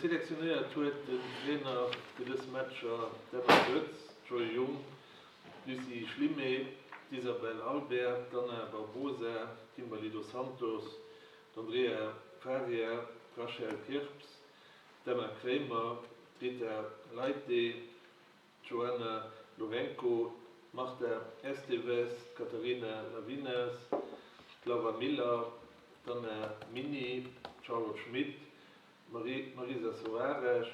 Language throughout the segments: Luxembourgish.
Selektionéiert huet den Trainer fir dës Matcher d'Emma Goetz, d'Joy Jung, d'Lucie Schlimé, d'Isabelle Albert, d'Anna Barbosa, d'Kimberly Dos Santos, d'Andrea Faria, d'Rachel Kirps, d'Emma Kremer, d'Rita Leite, d'Joana Lourenco, d'Marta Esteves, d'Catarina Lavinas, d'Laura Miller, d'Anna Mini, d'Charlotte Schmit, d'Marisa Soares,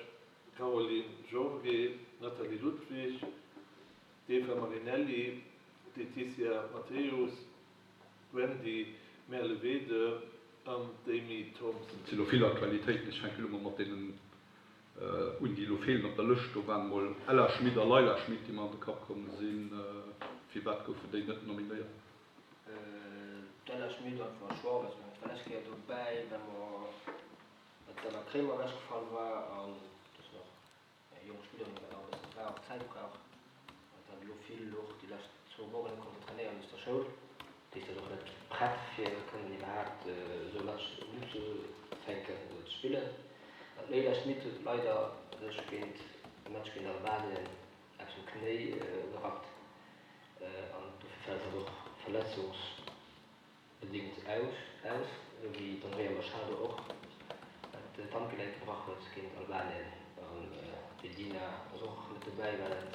d'Caroline Jorge, d'Nathalie Ludwig, d'Eva Marinelli, d'Leticia Matheus, d'Wendy Merlevede an d'Amy Thompson. Et si lo vill Aktualitéiten, ech fänke lo mol mat deenen un, déi elo feelen op der Lëscht. Do waren emol Ella Schmit a Leila Schmit, déi mer an de Kapp komm sinn. Firwat goufen déi net nominéiert? D'Ella Schmit einfach e Choix, well se war d'lescht Kéier dobäi, well mer well d'Anna Kremer ewechgefall war an et ass nach eng jonk Spillerin, déi nach e bësse brauch, Zäit brauch an dat elo vill och déi lescht zwou Wochen net konnte trainéieren wéinst der Schoul. Déi ass och net prett fir kënnen iwwerhaapt esou e Match unzefänken oder ze spillen. An d'Leila Schmit huet leider sech géint e Match géint Albanien eppes um Knéi gerappt an dofir fält hatt och verletzungsbedéngt aus, esou wéi d'Andrea Machado och, wat d'Handgelenk gebrach huet géint Albanien. An d'Edina ass och net dobäi, well et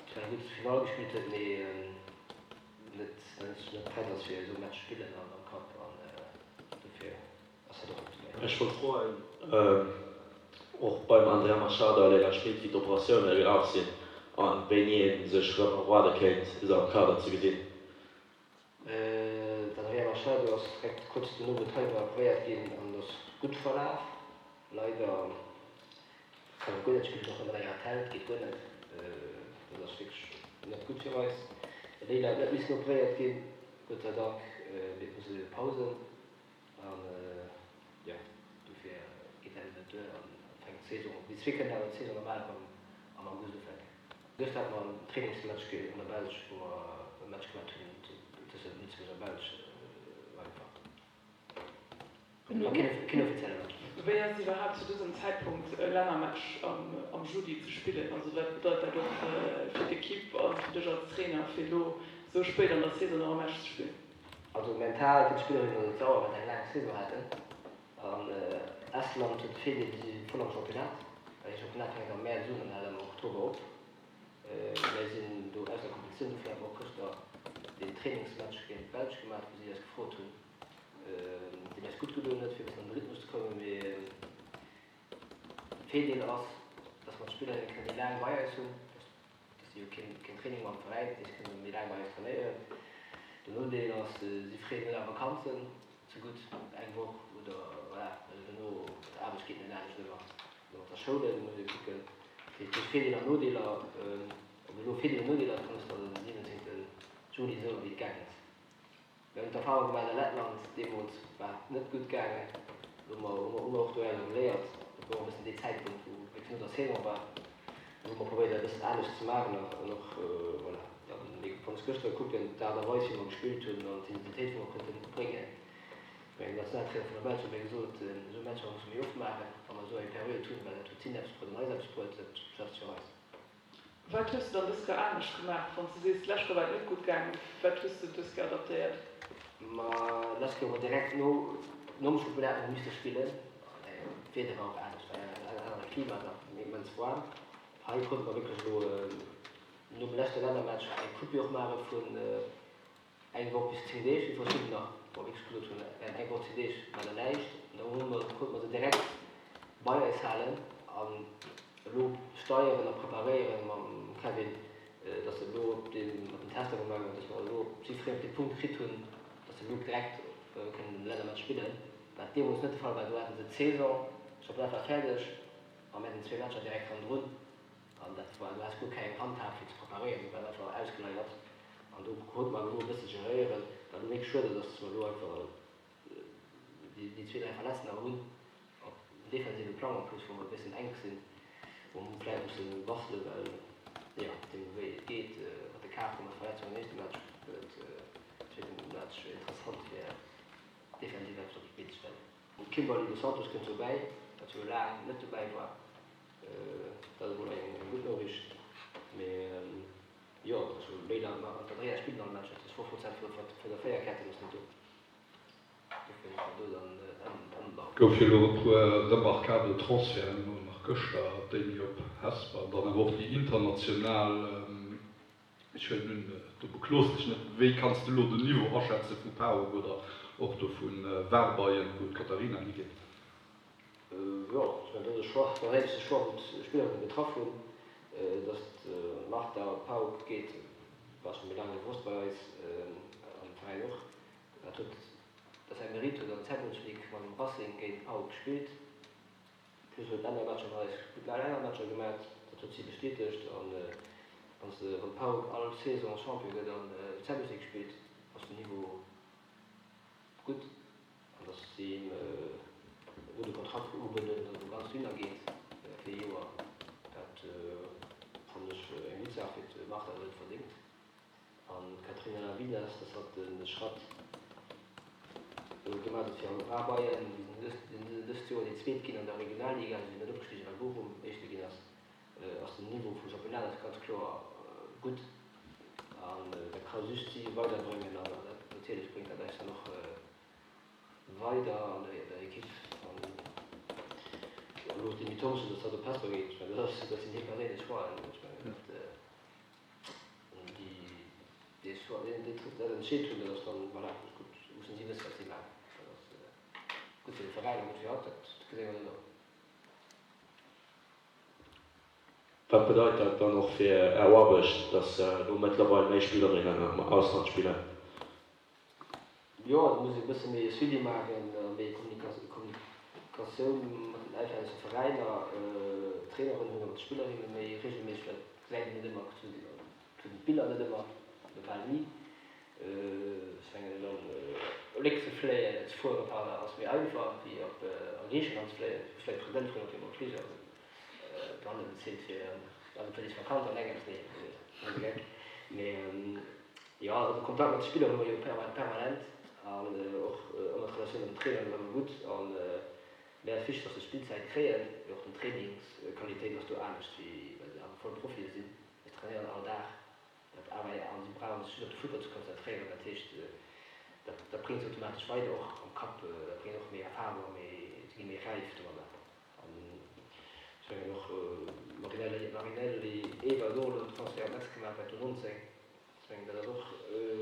Zwar eng gutt Finall gespillt huet, mee net net prett ass fir esou Match spillen an am Cup an dofir ass hat och net dobäi. Ech wollt froen, och beim Andrea Machado a Leila Schmit, wéi d'Operatioune gelaf sinn an wéini ee sech rëm erwaarde kéint, se am Kader ze gesinn. D'Andrea Machado ass direkt kuerz dono wou d'Hei war operéiert ginn an ass gutt verlaf. Leider kann et guer net spillen, och net mat enger Attelle, et geet guer net. Dat ass wierklech net gutt fir eis. D'Leila huet net missen operéiert ginn, Gott sei Dank, mee et muss elo Pausen an jo dofir geet dat elo net duer an fänkt d'Saison, déi zwee kënnen awer d'Saison normal erëm am August ufänken. Gëschter hate mer en Trainingsmatch an der Belsch, wou mer e Match gemat hunn tëschent Lëtzebuerg a Belsch. War einfach keen offizielle Match. Wéi ass et iwwerhaapt zu dësem Zäitpunkt e Lännermatch am Juli ze spillen? Also wat bedeit dat och fir d'Ekipp a fir dech als Trainer, fir elo esou spéit an der Saison nach e Match ze spillen? Also mental fir d'Spillerinnen ass et sauer, well se eng laang Saison haten. An Estland huet de Virdeel, déi si voll am Championnat, well hir Championnat fänkt am Mäerz un an hält am Oktober op. Mär sinn do aus der Kompetitioun, dofir hate mer och gëschter deen Trainingsmatch géint d'Belsch gemaach, wou si eis gefrot hunn, deen eis gutt gedoen huet, fir e bëssen an de Rhythmus ze kommen. Mee de Virdeel ass, dass mer d'Spillerinne kënne méi laang bei eis hunn, dass si hu keen Training mam Veräin, dat heescht, si kënne méi laang bei eis trainéieren. Den Nodeel ass, si freeën net a Vakanzen ze gutt, eng Woch oder voilà, well dono mat der Aarbecht geet net anescht ëmmer, oder mat der Schoul, do muss ee kucken. Dat heescht, duerch Virdeeler an Nodeeler, ob elo Virdeeler, Nodeeler, dat kann ech der den 17 Juli soen, wéi et gaangen ass. Mir hunn d'Erfahrung gemaach a Lettland, deemools war et net gutt gaangen. Do hu mer hu mer och dorausser geléiert. Dat war och e bëssen dee Zäitpunkt, wou wierklech no der Saison war. Do hu mer probéiert, dat e bëssen anescht ze maachen an och, voilà, dann, mee wann ech gëschter kucken, d'Aart a Weis, wéi mer gespillt hunn an d'Intensitéit, wou mer konnten opbréngen, ech mengen, den Nationaltrainer vun der Belsch huet mir gesot, esou Matcher musse mer méi oft maachen, wa mer esou eng Period hunn, well dat huet hinnen eppes bruet an eis eppes bruet, dat schwätzt fir eis. Wat hues de dann dës Kéier anescht gemaach? Wann s de sees, d'lescht Kéier war et net gutt gaangen, wat hues de dës Kéier adaptéiert? Ma d'lescht Kéier hu mer direkt no nom Championnat nach misste spillen. D'Wieder war och anescht, war en anere Klima, et war immens waarm. Hei konnte mer wierklech elo nom leschte Lännermatch eng Coupure maache vun Eng Woch bis 10 Deeg, wéi verschiddener mer wierklech gesot hunn, während eng Woch, 10 Deeg war da näischt. An da hu mer, konnte mer se direkt bei eis halen an elo steieren a preparéieren mam Kevin, dass se elo op deem, mat den Tester gemaach hunn, dass mer elo si fréi op dee Punkt kritt hunn, dass se elo direkt kënnen den Lännermatch spillen, wat deemools net de Fall war. Do haten se d'Saison, Championnat war fäerdeg a mir haten zwee Matcher direkt hannendrun. An dat war, du has guer keng Handhab fir ze preparéieren, du waars einfach ausgeleiert. An do krute mer elo e bësse geréieren, wat elo wierklech schued ass, ass, dass mer elo einfach déi zwee, dräi Verletzten awer hunn, op defensive Plang en plus, wou mer e bëssen enk sinn, wou mer vläicht musse wasselen, well, jo, deemno wéi et geet mat de Kaarten, mat Verletzungen am éischte Match, gëtt et zweete Match interessant fir defensiv eppes op d'Been ze stellen. D'Kimberly Dos Santos kënnt dobäi. wat jo laang net dobäi war. Dat ass emol eng gutt Noriicht. Mee jo, et ass jo méi laang, an d'Andrea spillt all Match, dat ass 5 Prozent vun der Véierketten ass net do. Dofir muss mer do dann ëmbauen. Gouf jo elo e puer remarkabel Transferten, elo nach gëschter d'Amy op Hesper, dann awer och déi international. Ech huelen un, do beklos dech net. Wéi kanns de elo den Niveau aschätze vu PAOK oder och do vu Warbeien, wou d'Katharina higeet? Jo, ech mengen, dat ass e Choix, dat ass e réideche Choix, wou d'Spillerinnen getraff hunn. Datt d'Marta op PAOK geet, war scho méi laang gewosst bei eis am Veräin och. Dat huet, dat säi Mérite huet an der Champions League mam Racing géint PAOK gespillt. Plus huet aner Matcher mat eis gutt aner Matcher gemat, dat huet si bestätegt. An wann se, wann PAOK all Saison Champion gëtt an Champions League spillt, ass den Niveau gutt. An datt si him e gudde Kontrakt ugebueden hunn, datt e ganz dohinner geet fir ee Joer, dat fannen ech eng gutt Saach fir d'Marta, dat huet et verdéngt. An d'Katrina Lavinas, dass hatt de Schratt gemaach huet fir an Bayern, déi sinn dëst Joer déi Zweet ginn an der Regionalliga, si sinn net opgestigen, well Bochum Éischte ginn ass, ass den Niveau vum Championnat ass ganz kloer gutt an dat ka just si weiderbréngen an natierlech bréngt dat eis dann och weider an der Ekipp. An elo d'Amy Thompson, dass hatt op Hesper geet, ech mengen dat sinn hir perséinlech Choixen, ech mengen dat. Déi dat entscheet hunn, dat ass dann, voilà, gutt, mussen si wëssen, wat si maachen. Dat ass gutt fir de Veräin a gutt fir hatt, dat gesi mer duerno. Wat bedeit dat dann och fir Är Aarbecht, datt elo mëttlerweil méi Spillerinnen am Ausland spillen? Jo, do muss ee e bësse méi e Suivi maachen a méi Kommunikatioun mat den auslännesche Veräiner, Traineren hunn a mat de Spillerinne méi reegelméisseg, well et gesäit een net ëmmer, et hunn d'Biller net ëmmer oder bal ni. Ech mengen elo op Léck ze fléien, ze fueren, pardon, ass méi einfach wéi op a Griichenland ze fléien. Ech muss vläicht d'President froen, ob hie mam Fliger dohinne bezilt fir also fir déi Vakanz an engems, nee, net de Geck. Mee Jo, also de Kontakt mat de Spiller hu mer jo permanent an och ëmmer d'Relatioun mat den Traineren ass ëmmer gutt. An mär ass wichteg, dass se Spillzäit kréien, mee och den Trainingsqualitéit ass do anescht wéi well se awer voll Profie sinn. Se trainéieren all Dag, dat awer an si brauche sech just op de Futtball ze konzentréieren. Dat heescht, dat dat bréngt se automatesch weider och am Kapp, dat bréngt och méi Erfarung, méi se gi méi räif domadder. An ech mengen och Marinelli, Marinelli Eva huet och elo den Transfert an d'Netz gemaach bei d'U19. Ech mengen, dat ass och,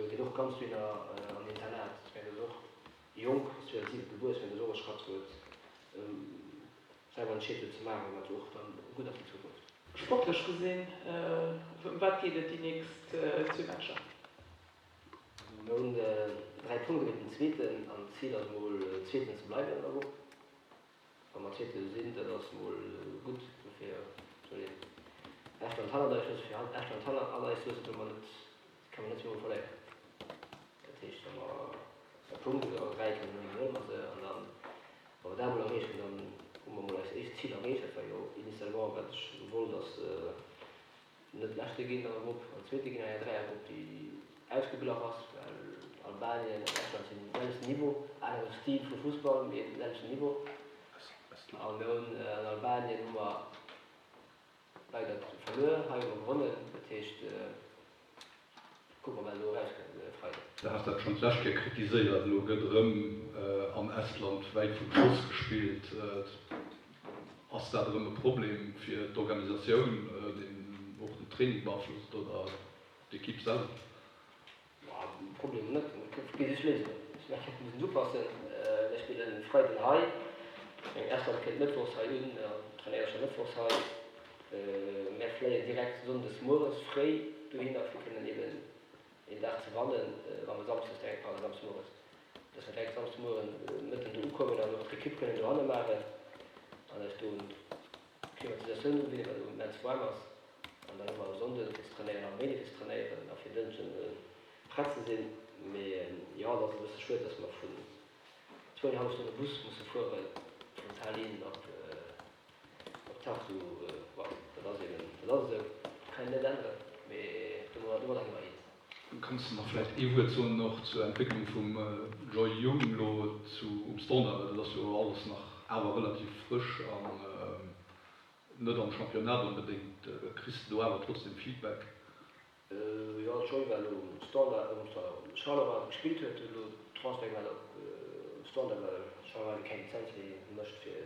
geet och ganz vill an Internat. Ech mengen, dat ass och jonk, ass 2007 gebuer. Ech mengen, dat ass och e Schratt, wou et selwer entscheet huet ze maachen, wat jo och dann gutt ass fir d'Zukunft. Sportlech gesinn, ëm wat geet et déi nächst zwee Matcher? Mir hunn 3 Punkte géint den Zweeten an d'Zil ass emol Zweeten ze bleiwen an der Grupp. Wa mer Zweete sinn, dat ass mol gutt, dofir soll een Estland hannert eis loossen. Fir Estland hannert eis loossen, solle mer net, kënne mer net zweemol verléieren. Dat heescht, wa mer e Punkt oder 3 kënnen huelen, huele mer se an dann, wa mer dat emol erreechen, dann hu mer emol eist éischt Zil erreecht. Dat war jo initialement, wat ech wollt, dass Net Leschte ginn an der Grupp an Zweete ginn an enger Dräiergrupp, déi ausgeglach ass, well Albanien an Estland sinn um selwechten Niveau, anere Stil vu Fussball, mee um selwechten Niveau. An mir hunn an Albanien hu mer leider verluer, hei hu mer gewonnen. Dat heescht, kucke mer wat elo erauskënnt e Freiden. Du has dat schonn d'lescht Kéier kritiséiert, elo gëtt erëm an Estland wäit vum Schoss gespillt. Ass dat erëm e Problem fir d'Organisatioun, deen och den Training beaflosst oder d'Ekipp selwer? Problem net, et gi just Léisungen. Ech mengen, mir mussen upassen. Mir spillen e Freiden hei, eng Estland kënnt mëttwochs hei un an trainéiert scho mëttwochs hei. Mär fléien direkt sonndes mueres fréi dohinner, fir kënnen eben een Dag ze wannen, wa mer samsdes direkt, pardon, samsdes mueres, dass mer direkt samsdes mueren Mëtten do ukommen an och d'Recup kënnen dohanne maachen an eis do d'Klimatisatioun ubidden, well do immens waarm ass. An dann hu mer e Sonnden fir ze trainéieren an e Méinde fir ze trainéieren a fir Dënschden prett ze sinn. Mee jo, et ass e bësse schued, dass mer vun zwouenhallef Stonne Bus musse fuere vun Tallinn op Op Tartu, bon, dat ass eben, dat ass esou, kann een net änneren, mee domadder gi mer eens. Kanns de nach vläicht ee Wuert soen och zur Entwécklung vum Joy Jung elo zu um Standard, well dat ass jo alles nach. awer relativ frësch an net am Championnat onbedéngt. Kriss de do awer trotzdem Feedback? Jo, d'Joy war elo um Standard, um Standard, um Charleroi gespillt huet, elo Transfert gemaach op Standard, well Charleroi elo keng Lizenz méi mécht fir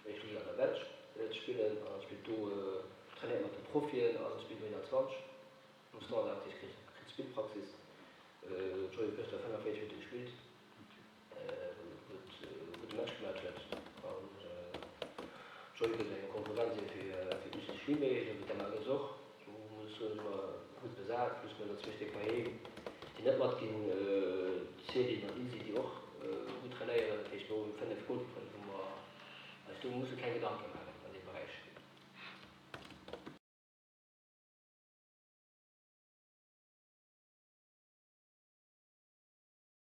éischt Liga an der Belsch ze spillen a spillt do, trainéiert mat de Profien a spillt no 21 um Standard, dat heescht kritt kritt Spillpraxis. D'Joy huet gëschter 45 Minutte gespillt, huet e gudde Match gemaach huet an d'Joy gëtt eng Konkurrenz sinn fir fir d'Lucie Schlimé, esou wéi d'Emma Goes och. Do muss ech soen, si mer gutt besat, plus mir hunn der zwee Stéck heiheem, déi net matginn, d'Céline an d'Lisi, déi och gutt trainéieren. Dat heescht, mir hu 5 Golkipperen, wou mer eis do musse keng Gedanke maachen.